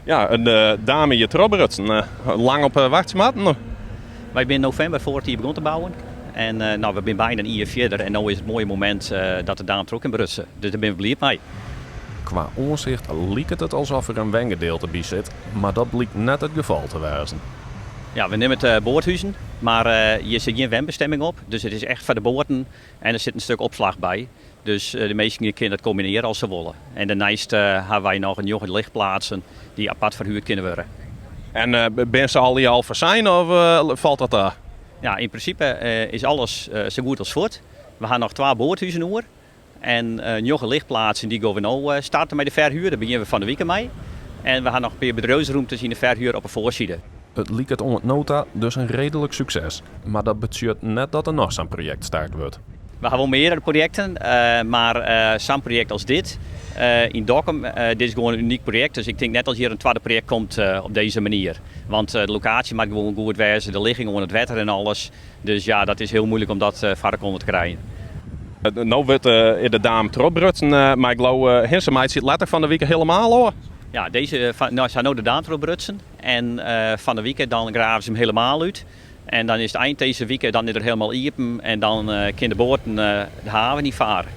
Ja, in daam hjir trochbrutsen. Lang op wachtsje moatten? Wy binne novimber foarich jier begûn te bouwen. En no, we binne byna in jier fierder en no is it moaie momint dat de daam troch kin brutsen. Dus dêr binne we bliid mei. Kwa oansicht liket it alsof der in wengedeelte by sit, mar dat blykt net it gefal te wêzen. Ja, we neame it boathuzen, mar hjir sit gjin wenbestimming op. Dus it is echt foar de boaten en der sit in stik opslach by. Dus de minsken kinne dat kombinearje as se wolle. En dêrneist hawwe wy noch njoggen lichtplaatsen dy't apart ferhuurd kinne wurde. En binne se allegear al foarsein of falt dat ta? Ja, yn prinsipe is alles sa goed as fuort. We hawwe noch twa boathuzen oer en njoggen lichtplaatsen dy gean we no starten mei de ferhuur. Dêr begjinne we fan de wike mei. En we hawwe noch in pear bedriuwsrûmtes yn de ferhuur op de foarside. It liket oant no ta dus in reedlik sukses, mar dat betsjut net dat der noch sa'n projekt start wurdt. We hawwe wol meardere projekten, mar sa'n projekt as dit yn Dokkum, dit is gewoan in unyk projekt. Dus ik tink net dat hjir in twadde projekt komt op dizze manier. Want de lokaasje moat gewoan goed wêze, de ligging oan it wetter en alles. Dus ja, dat is hiel muoilik om dat foar elkoar te krijen. No wurdt de daam trochbrutsen, mar ik leau se meitsje it letter fan de wike helemaal ôf. Ja, dizze, no, se ha no de daam trochbrutsen en fan de wike dan grave se him helemaal út. En dan is it ein dizze wike, dan is er helemaal iepen en dan kinne de boaten de haven yn farre.